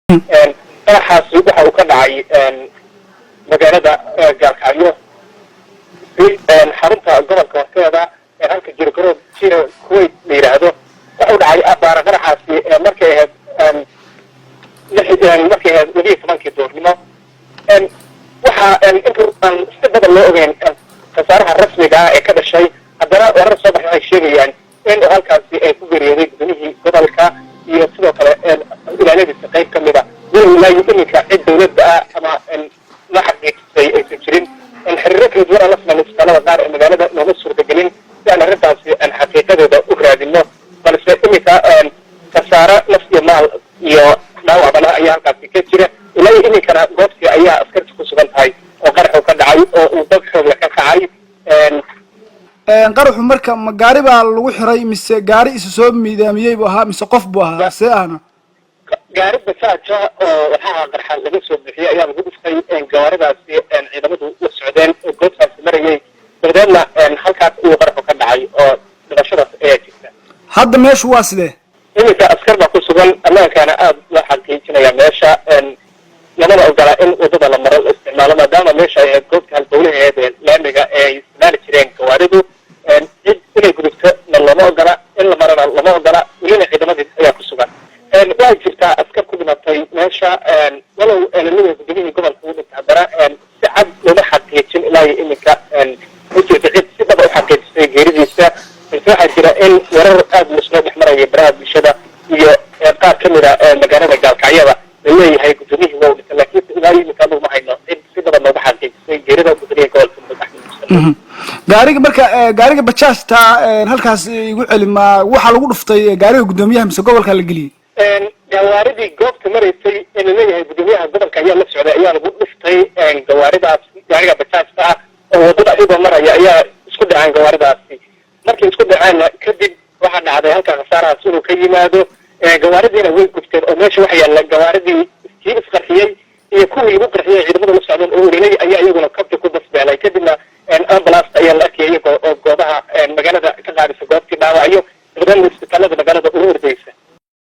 Qaraxaasi waxa uu ka dhacay magaalada Gaalkacyo, xarunta gobolka horteeda, halka Jirgarood Jira Kuwait la yidhaahdo. Wuxuu dhacay abaara qaraxaasi markay ahayd 12-kii duurnimo. Waxaa inta aan si badan loo ogeyn khasaaraha rasmiga ah ee ka dhashay, haddana warar soo baxay waxay sheegayaan in halkaasi ay ku geeriyooday guddoomiyihii gobolka iyo sidoo kale ilaaladiisa qayb ka mida, walow ilaa iyo iminka cid dawladda ah ama la xaqiijisay aysan jirin. Xiriiro kala duwan aan la sameynay isbitaalada qaar ee magaalada nooma suurtagelin si aan arrintaasi aan xaqiiqadeeda u raadino, balse iminka khasaare naf iyo maal iyo dhaawacbana ayaa halkaasi ka jira. Ilaa iyo iminkana goobtii ayaa askarta ku sugan tahay oo qaraxu ka dhacay oo uu dab xoogle ka kacay. Qaraxu marka ma gaari baa lagu xiray mise gaari isu soo miidaamiyey buu ahaa mise qof buu ahaa, see ahna? Gaari basaaja oo waxaha qarxa laga soo bixiyey ayaa lagu dhuftay gawaaridaasi ciidamadu la socdeen oo goobtaasi marayay, dabadeedna halkaas ayuu qaraxu ka dhacay oo dhimashadaas ayaa jirta. Hadda meeshu waa sidee? Iminka askar baa ku sugan, ammaankaana aada loo xaqiijinaya. Meesha lamana ogola in wadada la maro, la isticmaalo, maadaama meesha ay ahayd goobta halbowlaheed ee laamiga ee ay isticmaali jireen gawaaridu. Cid inay gudubto na looma ogola, in la marana lama ogola. Welina ciidamadii ayaa ku sugan. Waa jirtaa askar ku dhimatay meesha, walow laleeyahay gudoomiyihii gobolka uu dhintay, haddana si cad looma xaqiijin ilaa iyo iminka. Ma jirto cid si dhaba u xaqiijisay geeridiisa, balse waxaa jira in warar aada lasoo dhex maraya baraha bulshada iyo qaar ka mid a magaalada Gaalkacyada la leeyahay gudoomiyihii waa u dhintay, laakiinse ilaa iyo iminka anugu ma hayno cid si dhaba nooga xaqiijisay geerida gudoomiyihii gobolka Mudug, Axmed Muuse. Gaariga marka, gaariga bajaajta halkaas igu celi, ma waxaa lagu dhuftay gaariga guddoomiyaha mise gobolka la geliyey? Gawaaridii goobta maraysay ee laleeyahay gudoomiyaha gobolka ayaa la socday ayaa lagu dhuftay gawaaridaas. Gaariga bajaajta ah oo wadada iyagoo maraya ayaa isku dhaceen gawaaridaasi. Markay isku dhaceenna kadib waxaa dhacday halka khasaarahaas inuu ka yimaado. Gawaaridiina way gubteen oo meesha waxa yaalla gawaaridii kii isqarxiyey iyo kuwii lagu qarxiyey.